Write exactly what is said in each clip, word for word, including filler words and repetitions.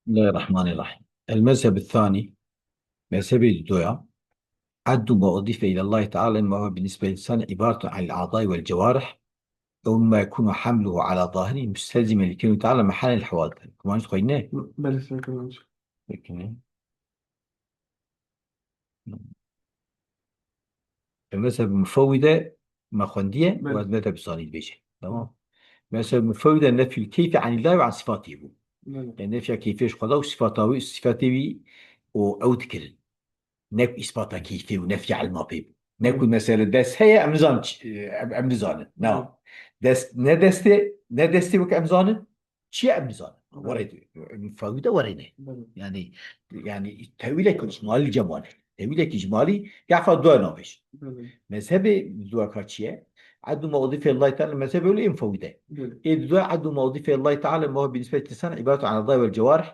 بسم الله الرحمن الرحيم. المذهب الثاني، mezhebê dudoya, عد ما أضيف إلى الله تعالى ما هو بالنسبة للسان عبارة عن الأعضاء والجوارح، أو ما يكون حمله على ظاهره مستلزما لكونه تعالى محل الحوادث. Kumanc xweyne? Belê, ser kumanc. Peki ne? Mezheb mufewwide me xwendiye, Belê. Û ez mezheb sanî dibêje. Tamam. Mezheb mufewwide nefyul keyfi anîllahî ve an sifatihi bû. Belê. Yani nefya keyfê ji Xweda û sifata wî, sifatê wî û ew dikirin. Ne ku îspata keyfê û nefya ilma pê bû. Ne ku Belê. Mesele dest heye, em nizanin çi, em, em nizanin. Na. Belê. Dest, ne destê, ne destê wek em zanin, çi ye em nizanin. Belê. Were, mufewwide were ne. Belê. Yani, yani tewîlek icmalî cemal. Tewîlek icmalî, gafa dua navêj. Belê. Mezhebê duaka çi ye? Addu ma udife Allahi Teala, mezhebê wî mufewwide. Belê. Ê dua addu ma udife Allahi Teala ma huwa bi nisbeti lisan ibaratu an adai vel cewarih.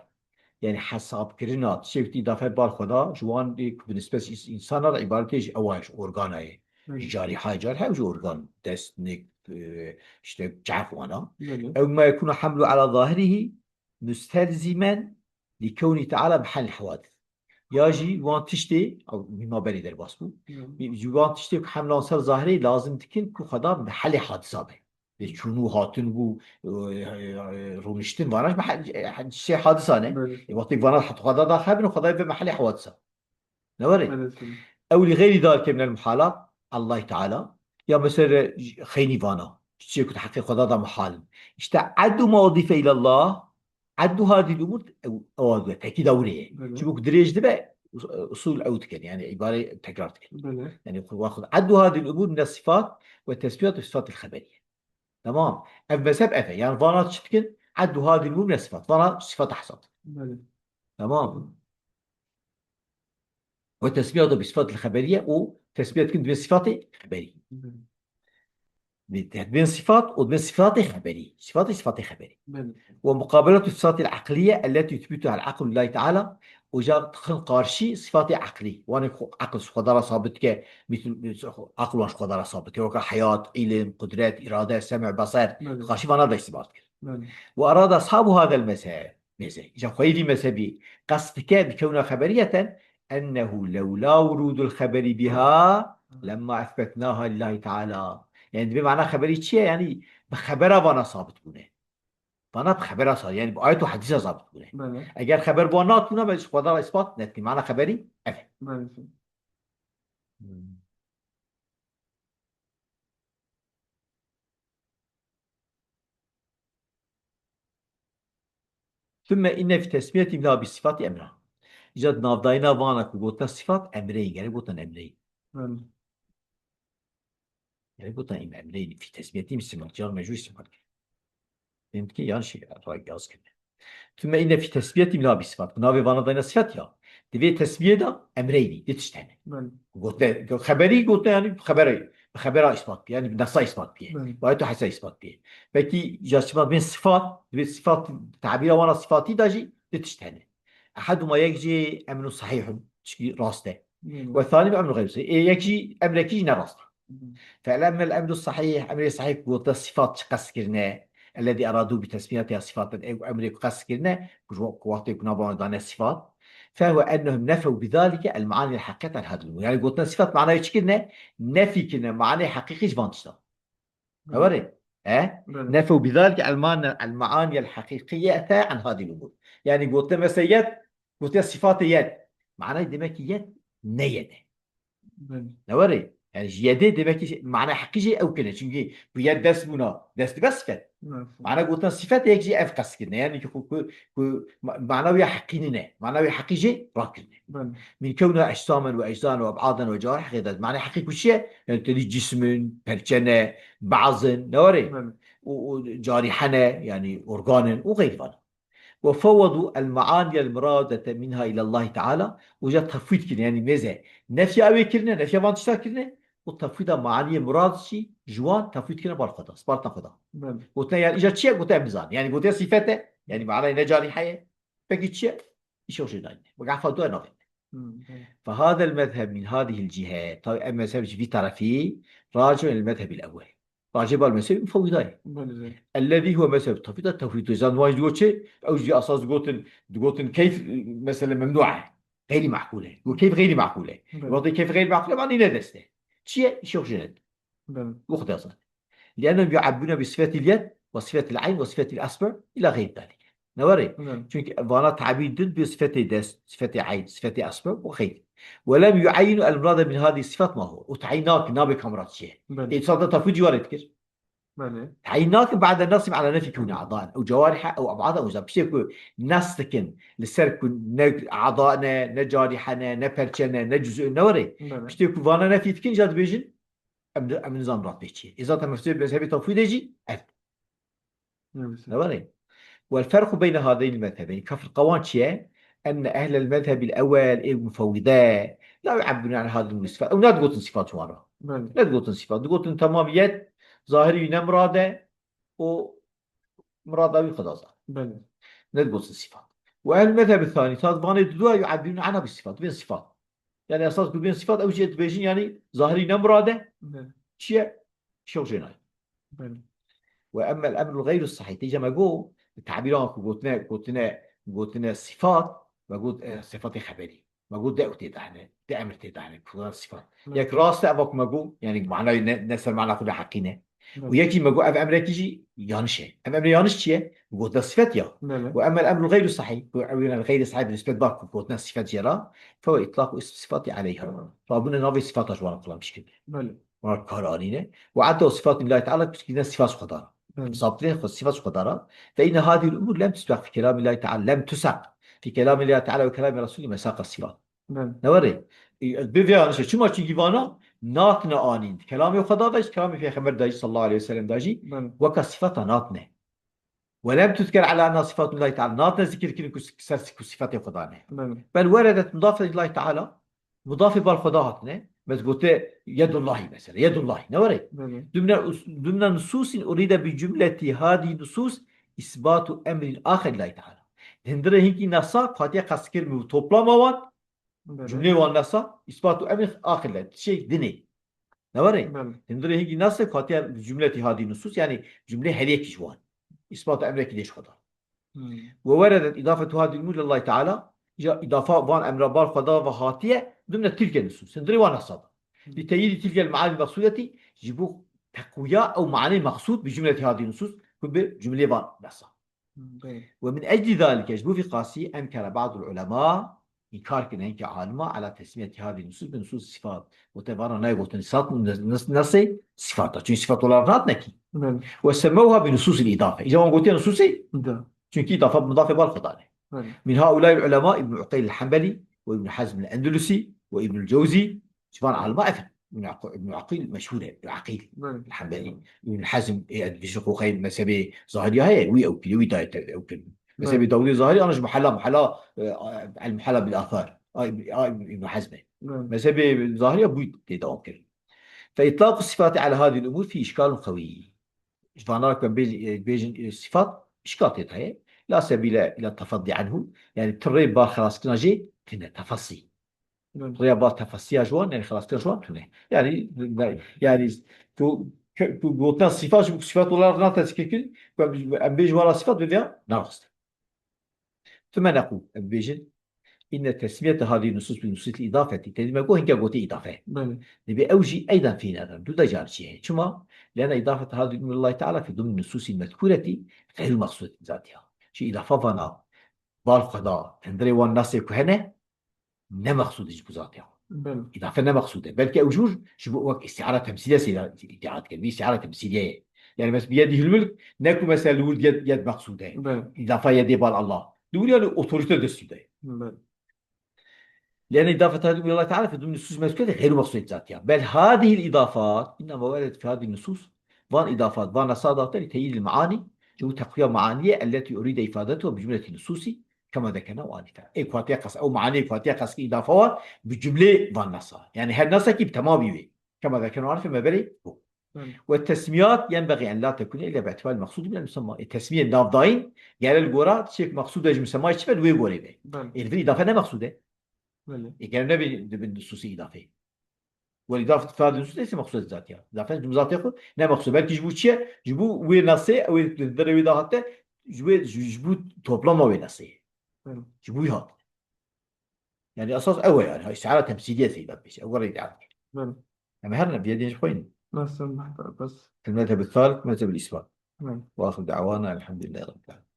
Yani hesabkirina, tiştê ku îdafe bar Xweda, ji wan ê ku bi nisbet îns-, însana re îbaret e ji ewa ye, ji organa ye. Belê. Ji carîha ye, carîha ew ji organ, dest, nik, e, işte çav wana. Belê. Ew ma yekunu hamlu ala zahirihi mustelzimen li kewni teala mehal hawadis. Ya jî wan tiştê, ew mîma berê derbas bû. Belê. Ji wan tiştê ku hemlan ser zahirê lazim dikin ku Xweda mehelê hadisa be. Lê çûn û hatin bû, e, e, rûniştin vana ji mehe-, e, şey hadisa ne. Belê. E, wextê vana hat Xweda daxebin, Xweda ve mehelê hadisa. Ne were? Belê, tabii. Ew li xeyrî dalike minel muhalat, Allah Teala. Ya mesela xeynî vana. Çiçek ku heqê Xweda da muhal in. İşte addu ma udife ilallah, addu hadil umur, ew, ew, ew, tekîda wire ye. Belê. Çimkî dirêj dibe, us-, usul ew dikin, yani îbare tekrar dikin. Belê. Yani xwe, xwe, addu hadil umur mine sifat ve tesbiyat ve sifatil xeberiye. Tamam. Ev mezheb ev e. Yani vana çi dikin? Addu hadil umur mine sifat. Vana sifat hesab. Belê. Tamam. Ve tesmiyatu bi sifatil xeberiye û tesmiyet dikin dibên sifatê xeberî. Belê. Dibên sifat û dibên sifatê xeberî. Sifatê, sifatê xeberî. Belê. Ve muqabelatu sifatil aqliye elleti yuthbituha al aqlu lillahi teala. Oca dixin qarşî sifatê aqlî. Wan ê xwe, aql ji Xweda re sabit ke, mît-, aql wan ji Xweda re sabit ke. Weka heyat, îlim, qudret, îrade, sem', beser. Belê. Qarşî vana de îstîbar dikir. Belê. Ve erada ashabu hadel mezheb. Neyse, îca xweyî vî mezhebî qest dike bi kewna xeberiyeten, ennehu lewla wurudul xeberi biha lemma ethbetnaha lillahi teala. Yani dibê mana xeberî çi ye? Yani bi xebera vana sabit bûne. Vana bi xebera sabit, yani bi ayet û hedîsa sabit bûne. Belê. Eger xeber bi wan nat bûna, me ji Xweda re îspat nekin. Mana xeberî ev e. Belê. Hmm. Sümme inne fi tesmiyeti minha bi sifati emra. Îca di navdayîna vana ku gotina sifat emreyî, gerek gotin emreyî. Belê. Gerek gotin em-, emreyî, fi tesmiyeti min simat, car mecûr simat. Fêm dikî yan şey, ray yaz kirine. Sümme inne fi tesmiyeti minha bi sifat. Navê vana dayna sifat ya. Divê tesmiyê de emreyî, di tişt hene. Belê. Gote, xeberî gote yani xebera, xebera îspat bîye, yani nesa îspat bîye. Belê. Bayê tu hesa îspat bîye. Peki, ya çima bên sifat, divê sifat, tabîra wana sifatî de jî di tişt hene. Eheduma yek jî emrun sahihun, çi rast e. Belê. Ve thani emrun gayru sahih. E, yek jî emrekî jî ne rast e. Belê. Fe emmel emru sahih, emrê sahih gote sifat çi qest kirine. Ellezî eradu bi tesmiyetiha sifaten, ew emrê ku qest kirine, ku ji wa-, ku wextê ku nava wan dane sifat. Fehwe ennehum nefew bi zalike el maani el haqiqiyet an hadil umur. Yani gotina sifat manayê çi kirine? Nefî kirine, manayê heqîqî ji van tiştan. Belê. Ew e? E? Belê. Nefew bi zalike el maani, el maani el haqiqiyete an hadil umur. Yani gotina mesela yet, gotina sifatê yet. Manayê demek ki yet ne yet e. Belê. Ne were? Yani ji yedê demek ki mana heqî jî ew kirine. Çünkü bu yed dest bûna, dest dibe sifet. Evet. Mana gotin sifet yek jî ev qest kirine. Yani ki ku, ku, ku ma-, mana wî heqî nîne. Mana wî heqî jî rakirine. Belê. Min kewna ecsamen ve eczaen ve eb'aden ve cewarih xeyret. Mana heqî ku çi ye? Yani tedî cismin, perçene, bazin, ne were? Belê. O, o carîhene, yani organin, o xeyr van. Ve fewwedu el maaniyel muradete minha ilallahi teala, uca tefwîd kirine, yani mêze nefya wê kirine, nefya van tişta kirine, û tefwîda maaniyê murad jî ji wan tefwîd kirine bar Xweda, spartna Xweda. Belê. Gote yani îca çi ye? Gote em bizan. Yani gote sifet e, yani manayê ne carîhe ye. Peki çi ye? Îşo jê dayne. Ve gafa dua navê. Hmm, belê. Fe hadel mezheb min hadihil cihe. Tabi em mezheb ji vî tarafî raciun el mezhebil ewwel. Racê bal mezhebê mufewwîda ye. Belê. Ellezî huwe mezheb tefwîda tefwîd. Zan wan ji digo çi? Ew jî esas digotin, digotin keyf, mesele memnû e. Xeyrî meqûl e. Got keyf xeyrî meqûl e. Belê. Wextê keyf xeyrî meqûl e, manî ne dest e. Çi ye? Îşê xwe jê ned. Belê. Wextê esas. لأنهم يعبرون بصفة اليد وصفة العين وصفة الأصبع إلى غير ذلك. Ne were? Belê. Çünkü vana tabîr din bi sifetê dest, sifetê eyn, sifetê esbab û xeyr. ولم يعينوا المراد من هذه الصفات ما هو. Û tayîn nakin, nabe kamrat çi ye. Belê. Ê, sade tafû ciwarê dikir. Belê. Tayîn nakin بعد النص على نفي كون أعضاء أو جوارح أو أبعاض أو أجزاء. Piştê ku nas dikin, li ser ku ne a'da ne, ne carihe ne, ne perçe ne, ne cüz'u ne were. Belê. Piştê ku vana nefî dikin, ca dibêjin, em, em nizan rat pê çi ye. Ê zaten mezhebê, mezhebê tafû de jî ev. Evet. Ne were? والفرق بين هذين المذهبين, ka firqa wan çi ye? أن أهل المذهب الأول, ê mufewwîde, لا يعبرون عن هذه الصفات. Ew nedigotin sifat ji wan re. Belê. Nedigotin sifat. Digotin temam yed, zahirî wî ne mirad e û mirada wî Xweda zan. Belê. Nedigotin sifat. وأهل المذهب الثاني, ta vanê didua يعبرون عنها بالصفات. Bên sifat. Yani esas ku bên sifat ew jî dibêjin, yani zahirî ne mirad e. Belê. Çi ye? Şew jê nayê. Belê. وأما الأمر الغير الصحيح, tê cema go, tabîran ku gotine, gotine, gotine sifat, me got, e, sifatê xeberî. Me got de ew tê de hene, de emir tê de hene, ku sifat. Belê. Yek rast e, eva ku me got, yani manayê ne, ne ser mana xwe de heqî ne. Belê. Û yekî me got ev emrekî jî yanlış e. Ev emrê yanlış çi ye? Gotine sifet ya. Belê. وأما الأمر الغير الصحيح, ku ew yine xeyrî sahîb nisbet ba ku gotine sifet jê re, فهو إطلاق اسم الصفات عليها. Rabûne navê sifata ji wan re kullanmış kirine. Belê. Wan kar anîne. وعدوا صفات الله تعالى, piştî ne sifat Xweda re. Belê. Sabitê xwe sifat Xweda re. فإن هذه الأمور لم تسبق في كلام الله تعالى، لم تسق في كلام الله تعالى وكلام رسوله مساق الصفات. Belê. Ne were? E, bi vê anişe. Çima? Çünkü vana natine anîn. Kelamê Xweda de, kelamê Peyxember de jî, sallallahu aleyhi ve sellem de jî, Belê. weka sifata natine. ولم تذكر على أنها صفات الله تعالى. Natine zikir kirin ku s-, ser ku sifatê Xweda ne. Belê. بل وردت مضافة إلى الله تعالى. Mudafê bal Xweda hatine. Mes gote yedullahî mesela. Yedullahî. Ne were? Belê. ضمن أس-، ضمن نصوص أريد بجملة هذه النصوص إثبات أمر آخر لله تعالى. Hindirê hinkî nasa ku hatiye qestkir bi toplama wan, Belê. cumlê wan nasa, îsbatu emrê axir le, tişek dinê. Ne were? Belê. Hindirê hinkî nasa ku hatiye cumletî hadî nusus, yani cumlê her yekî ji wan. Îsbatu emrekî dê ji Xweda. Hmm. ووردت إضافة هذه الأمور إلى الله تعالى, ya îdafa van emra bal Xweda ve hatiye, ضمن تلك النصوص. Hindirê wan nasa da. Hmm. لتأييد تلك المعاني المقصودة, ji bo teqwiya ew manê maqsûd bi cumletî hadî nusus, ku bi cumlê van nasa. Hmm, belê. ومن أجل ذلك, ji bo vî qasî, أنكر بعض العلماء, înkar kirin hinkî alima, على تسمية هذه النصوص بنصوص الصفات. Gote vana nayê gotin sifat, nas-, nasê sifata. Çünkü sifat olarak hatine kî. Belê. وسموها بنصوص الإضافة. Îca wan gotiye nusûsê. Da. Çünkü îdafa mudafê bal Xweda ne. Belê. من هؤلاء العلماء ابن عقيل الحنبلي وابن حزم الأندلسي وابن الجوزي. Ji van alima ev in. Ibn Aq-, Ibn Aqîl meşhûr e. Ibn Aqîl Belê. El-Hanbelî. Ibn Hazm, e, ez dibêjim xwe xeyr mezhebê Zahiriya heye, wî ew kiriye, wî daye te-, ew kirin. Belê. Mezhebê Dawudê Zahirî, ana ji Muhella, Muhella, e, El-Muhella bil Athar. A, Ibn, a, Ibn Hazm e. Belê. Mezhebê Zahiriya bû tê dewam kirin. فإطلاق الصفات على هذه الأمور فيه إشكال قوي. Ji vana ku em bêj-, e, bêjin, e, sifat, îşkal tê de heye. لا سبيل إلى التفضي عنه. Yani ti rê bar xelaskirina jê tine, tefasî. Belê. Rêya ba tefasiya ji wan, yani xelaskirina ji wan tune. Yani, yani tu, tu gotina sifat, ji bo sifat olarak nate zikir kir, ku em, em bêjin wala sifat, bi vêya narast. ثم نقول, em bêjin, إن تسمية هذه النصوص بنصوص الإضافة, tedî me got, hinka gotê îdafe. Belê. Dibê ew jî أيضا فيه نظر, du de car çi heye. Çima? لأن إضافة هذه الأمور إلى الله تعالى في ضمن النصوص المذكورة غير مقصودة ذاتها. Çi îdafa vana, bal Xweda, tendirê wan nasê ku hene, ne mexsûd e ji bo zatê wan. Belê. Îdafe ne mexsûd e. Belkî ew jûr ji bo wek îstiara temsîlî seyda îdîa dike. Vî îstiara temsîlî ye. Yani mes-, bi yedîhil mulk, ne ku mesela li wir yed, yed mexsûd e. Belê. Îdafa yedê bal Allah. Li wir yani otorîte destî de. Belê. لأن إضافة هذه إلى الله تعالى في ضمن النصوص المذكورة غير مقصودة ذاتها. بل هذه الإضافات إنما وردت في هذه النصوص. Van îdafat, van nasa date لتأييد المعاني, ji bo teqwiya maniyê التي أريد إفادتها بجملة النصوص كما ذكرناه آنفا. Ê ku hatiye qas-, ew manê ku hatiye qas îdafa wan bi cumlê van nasa. Yani her nasekî bi temamî wê. كما ذكرناه آنفا, me berê got. Belê. والتسميات ينبغي أن لا تكون إلا باعتبار المقصود من المسمى. Ê tesmiyê navdayîn, gere li gora tiştek mexsûd e ji misemayê çi be, li wê gorê be. Belê. Ê li vir îdafe ne mexsûd e. Belê. Ê gere nebe di bin nusûsê îdafeyê. Welî daf ferdê nusûs neyse mexsûs zatiya. Zaten ji zatê xwe ne mexsûs. Belkî ji bo çi ye? Ji bo wê nesê, wê derê wê dahate, ji wê, ji, ji bo toplama wê nesê. Belê. Ji bo wî hat. Yani esas ew e yani. Hay, istiara temsîlî ye seyda pêşe. Ew reyde. Belê. Em her ne, biyedin ji xwe yîn. Nasıl mahtar bas. Fil mezhebi salih, mezhebi isbat. Belê. Ve ahir da'wana elhamdülillahi rabbil alemin.